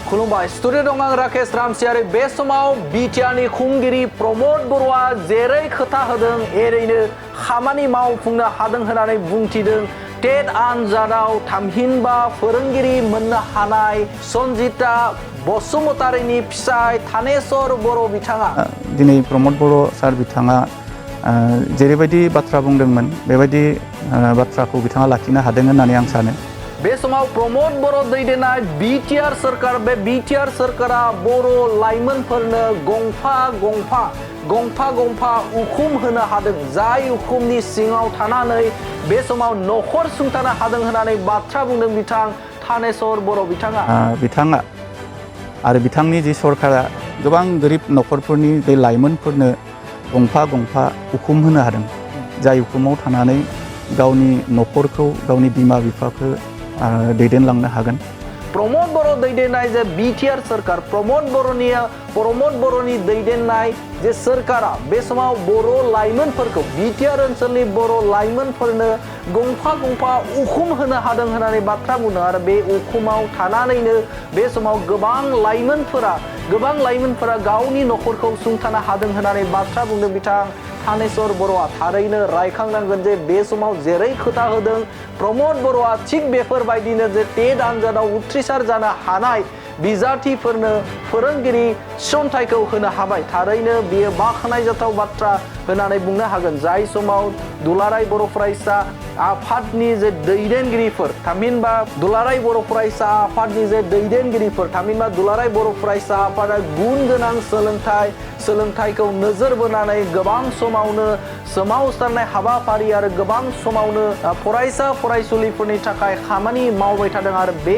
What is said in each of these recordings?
खुलुमबाय स्टुडिअ दं आं राकेश रामसियारि बे समाव बिटिआरनि खुंगिरि प्रमद बर'आ जेरै खोथा होदों एरैनो खामानि मावफुंनो हादों होननानै बुंथिदों। टेट आनजादाव थामहिनबा फोरोंगिरि मोननो हानाय सन्जिता बसुमतारिनि फिसाय थानेश्वर बर' बिथाङा दिनै प्रमद बर' सार बिथाङा जेरैबायदि बाथ्रा बुंदोंमोन बेबायदि बाथ्राखौ बिथाङा लाखिनो हादों होननानै आं सानो। बे समाव प्रमद बर' दैदेननाय बिटिआर सरकार बे बिटिआर सरकारा बर' लाइमोनफोरनो गंफा उखुम होनो हादों। जाय उखुमनि सिङाव थानानै बे समाव नखर सुंथानो हादों होननानै बाथ्रा बुंदों बिथां थानेश्वर बर' बिथाङा। बिथाङा आरो बिथांनि जि सरकारा गोबां गोरिब नखरफोरनि बे लाइमोनफोरनो गंफा उखुम होनो हादों। जाय उखुमाव थानानै गावनि नखरखौ गावनि बिमा बिफाखौ दैदेनलांनो हागोन। प्रमद बर' दैदेननाय जे बिटिआर सरकार प्रमद बर'नि दैदेननाय जे सरकारा बे समाव बर' लाइमोनफोरखौ बिटिआर ओनसोलनि बर' लाइमोनफोरनो गंफा उखुम होनो हादों होननानै बाथ्रा बुंदों। आरो बे उखुमाव थानानैनो बे समाव गोबां लाइमोनफोरा गावनि नखरखौ सुंथानो हादों होननानै बाथ्रा बुंदों बिथां थानेश्वर बर'आ। थारैनो रायखांनांगोन जे बे समाव जेरै खोथा होदों प्रमद बर'आ थिग बेफोरबायदिनो जे टेट आनजादाव उथ्रिसार जानो हानाय बिजाथिफोरनो फोरोंगिरि थिसनथाइखौ होनो हाबाय। थारैनो बेयो बाख्नायजाथाव बाथ्रा होननानै बुंनो हागोन। जाय समाव दुलाराय बर' फरायसा आफादनि जे दैदेनगिरिफोर थामहिनबा दुलाराय बर' फरायसा आफादनि जे दैदेनगिरिफोर थामहिनबा दुलाराय बर' फरायसा आफादा गुन गोनां सोलोंथाइखौ नोजोर बोनानै गोबां समावनो सोमावसारनाय हाबाफारि आरो गोबां समावनो फरायसा फरायसुलिफोरनि थाखाय खामानि मावबाय थादों। आरो बे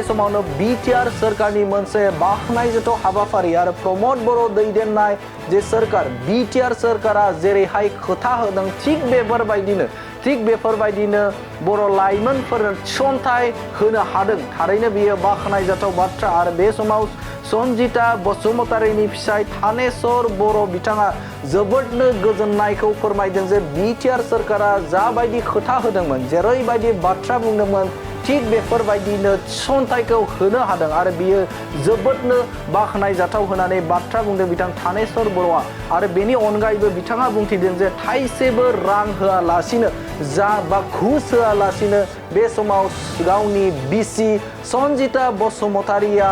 समावनो बिटिआर सरकारनि मोनसे बाख्नायजाथाव हाबाफारि आरो प्रमद बर' दैदेननाय जे सरकार बिटिआर सरकारा जेरैहाय खोथा होदों थिग बेफोरबायदिनो बर' लाइमोनफोरनो थिसनथाइ होनो हादों। थारैनो बेयो बाख्नायजाथाव बाथ्रा। आरो बे समाव सन्जिता बसुमतारिनि फिसाय थानेश्वर बर' बिथाङा जोबोदनो गोजोननायखौ फोरमायदों जे बिटिआर सरकारा जाबायदि खोथा होदोंमोन जेरैबायदि बाथ्रा बुंदोंमोन थिग बेफोरबायदिनो थिसनथाइखौ होनो हादों। आरो बियो जोबोदनो बाख्नायजाथाव होननानै बाथ्रा बुंदों बिथां थानेश्वर बर'आ। आरो बेनि अनगायैबो बिथाङा बुंथिदों जे थाइसेबो रां होआलासिनो घुस होआलासिनो बे समाव गावनि बिसि सन्जिता बसुमतारिया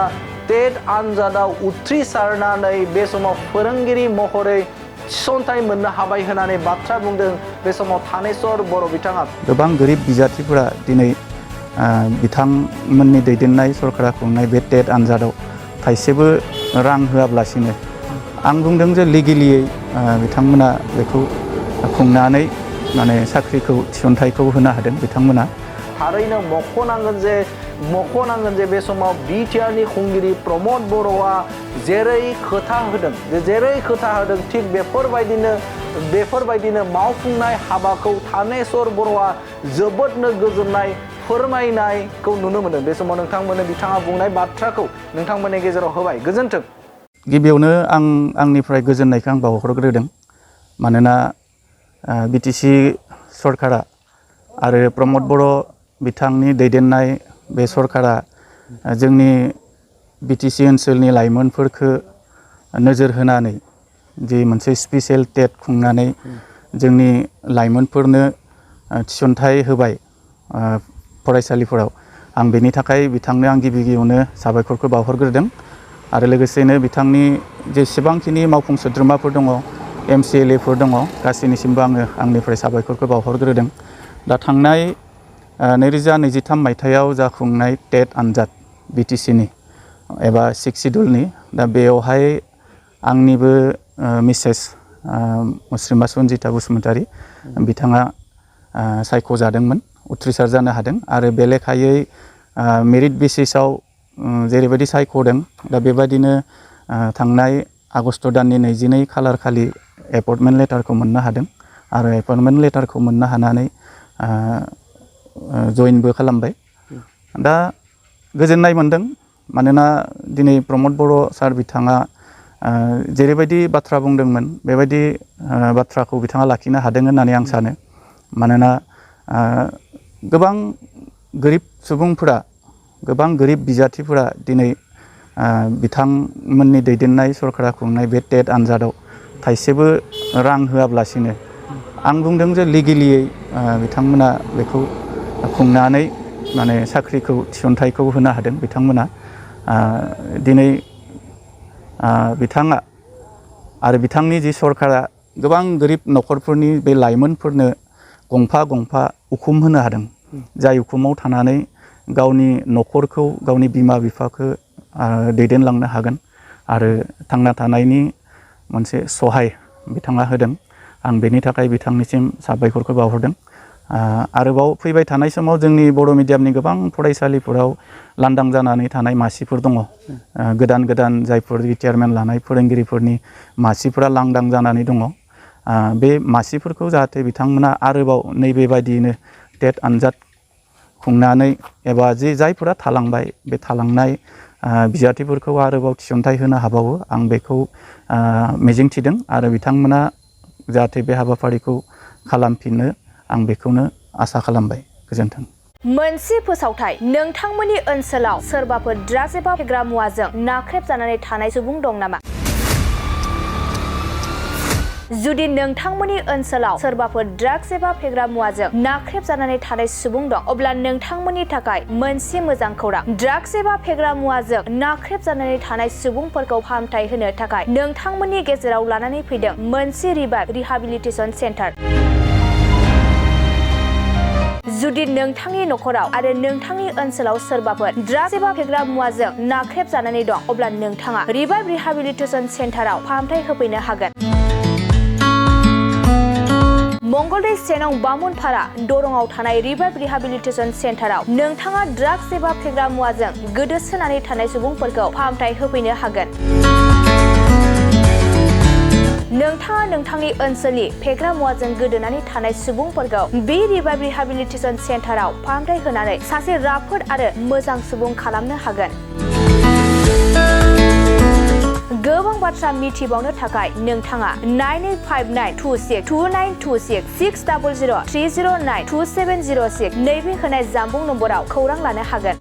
टेट आनजादाव उथ्रिसारनानै बे समाव फोरोंगिरि महरै थिसनथाइ मोननो हाबाय होननानै बाथ्रा बुंदों बे समाव थानेश्वर बर' बिथाङा। गोबां गोरिब बिजाथिफोरा दिनै बिथांमोननि दैदेननाय सरकारा खुंनाय बे टेट आनजादाव थाइसेबो रां होआब्लासिनो आं बुंदों जे लिगेलियै बिथांमोना बेखौ खुंनानै साख्रिखौ थिसनथाइखौ होनो हादों बिथांमोना। थारैनो मख'नांगोन जे बे समाव बिटिआरनि खुंगिरि प्रमद बर'आ जेरै खोथा होदों थिग बेफोरबायदिनो मावफुंनाय हाबाखौ थानेश्वर बर'आ जोबोदनो गोजोननाय फोरमायनायखौ नुनो मोनो। बे समाव नोंथांमोननो बिथाङा बुंनाय बाथ्राखौ नोंथांमोननि गेजेराव होबाय। गोजोन्थों। गिबियावनो आंनिफ्राय गोजोननायखौ आं बावहरग्रोदों। मानोना बिटिसि सरकारा आरो प्रमद बर' बिथांनि दैदेननाय बे सरकारा जोंनि बिटिसि ओनसोलनि लाइमोनफोरखौ नोजोर होनानै जि मोनसे स्पेसियेल टेट खुंनानै जोंनि लाइमोनफोरनो थिसनथाइ होबाय फरायसालिफोराव। आं बेनि थाखाय बिथांनो आं गिबियावनो साबायखरखौ बावहरग्रोदों। आरो लोगोसेनो बिथांनि जेसेबांखिनि मावफुं सोद्रोमाफोर दङ MCLAफोर दङ गासैनिसिमबो आङो आंनिफ्राय साबायखरखौ बावहरग्रोदों। दा थांनाय 2023 मायथाइयाव जाफुंनाय टेट आनजाद बिटिसिनि एबा 6 सिडुलनि दा बेयावहाय आंनिबो मिसेस मुस्रिमा सन्जिता बसुमतारि बिथाङा सायख'जादोंमोन उथ्रिसार जानो हादों। आरो बे लेखायै मेरिट बेसिसाव जेरैबायदि सायख'दों दा बेबायदिनो थांनाय आगस्ट दाननि 22 खालार खालि एपइन्टमेन्ट लेटारखौ मोननो हादों। आरो एपइन्टमेन्ट लेटारखौ मोननो हानानै जइनबो खालामबाय। दा गोजोननाय मोनदों मानोना दिनै प्रमद बर' सार बिथाङा जेरैबायदि बाथ्रा बुंदोंमोन बेबायदि बाथ्राखौ बिथाङा लाखिनो हादों होननानै आं सानो। मानोना गोबां गोरिब सुबुंफोरा गोबां गोरिब बिजाथिफोरा दिनै बिथांमोननि दैदेननाय सरकारा खुंनाय बे टेट आनजादाव थाइसेबो रां होआब्लासिनो आं बुंदों जे लिगेलियै बिथांमोना बेखौ खुंनानै माने साख्रिखौ थिसनथाइखौ होनो हादों बिथांमोना दिनै बिथाङा आरो बिथांनि जि सरकारा गोबां गोरिब न'खरफोरनि बे लाइमोनफोरनो गंफा गंफा उखुम होनो हादों जाय उखुमाव थानानै गावनि न'खरखौ गावनि बिमा बिफाखौ दैदेनलांनो हागोन आरो थांना थानायनि मोनसे सहाय बिथाङा होदों आं बेनि थाखाय बिथांनिसिम साबायखरखौ बावहरदों आरोबाव फैबाय थानाय समाव जोंनि बर' मिडियामनि गोबां फरायसालिफोराव लांदां जानानै थानाय मासिफोर दङ गोदान गोदान जायफोर रिटायारमेन्ट लानाय फोरोंगिरिफोरनि मासिफोरा लांदां जानानै दङ बे मासिफोरखौ जाहाथे बिथांमोना आरोबाव नैबेबायदियैनो टेट आनजाद खुंनानै एबा जायफोरा थालांबाय बे थालांनाय बिजाथिफोरखौ आरोबाव थिसनथाइ होनो हाबावो आं बेखौ मिजिंथिदों आरो बिथांमोना जाहाथे बे हाबाफारिखौ खालामफिनो आं बेखौनो आसा खालामबाय गोजोन्थों। मोनसे फोसावथाय नोंथांमोननि ओनसोलाव सोरबाफोर ड्राग्स एबा फेग्रा मुवाजों नाख्रेबजानानै थानाय सुबुं दं नामा? जुदि नोंथांमोननि ओनसोलाव सोरबाफोर ड्राग्स एबा फेग्रा मुवाजों नाख्रेबजानानै थानाय सुबुं दं अब्ला नोंथांमोननि थाखाय मोनसे मोजां खौरां ड्राग्स एबा फेग्रा मुवाजों नाख्रेबजानानै थानाय सुबुंफोरखौ फाहामथाय होनो थाखाय नोंथांमोननि गेजेराव लानानै फैदों मोनसे रिहाबिलिटेसन सेन्टार। जुदि नोंथांनि न'खराव आरो नोंथांनि ओनसोलाव सोरबाफोर ड्राग्स एबा फेग्रा मुवाजों नाख्रेबजानानै दं अब्ला नोंथाङा रिहाबिलिटेसन सेन्टाराव फाहामथाय होफैनो हागोन। मंगलदै सेनं बामुनपारा दरंआव थानाय रिहाबिलिटेसन सेन्टाराव नोंथाङा ड्राग्स एबा फेग्रा मुवाजों गोदोसोनानै थानाय सुबुंफोरखौ फाहामथाय होफैनो हागोन। नोंथाङा नोंथांनि ओनसोलनि फेग्रा मुवाजों गोदोनानै थानाय सुबुंफोरखौ बे रिहाबिलिटेसन सेन्टाराव फाहामथाय होनानै सासे राफोद आरो मोजां सुबुं खालामनो हागोन। गोबां बाथ्रा मिथिबावनो थाखाय नोंथाङा 9859262926 60030927006 नैबे होनाय जानबुं नम्बराव खौरां लानो हागोन।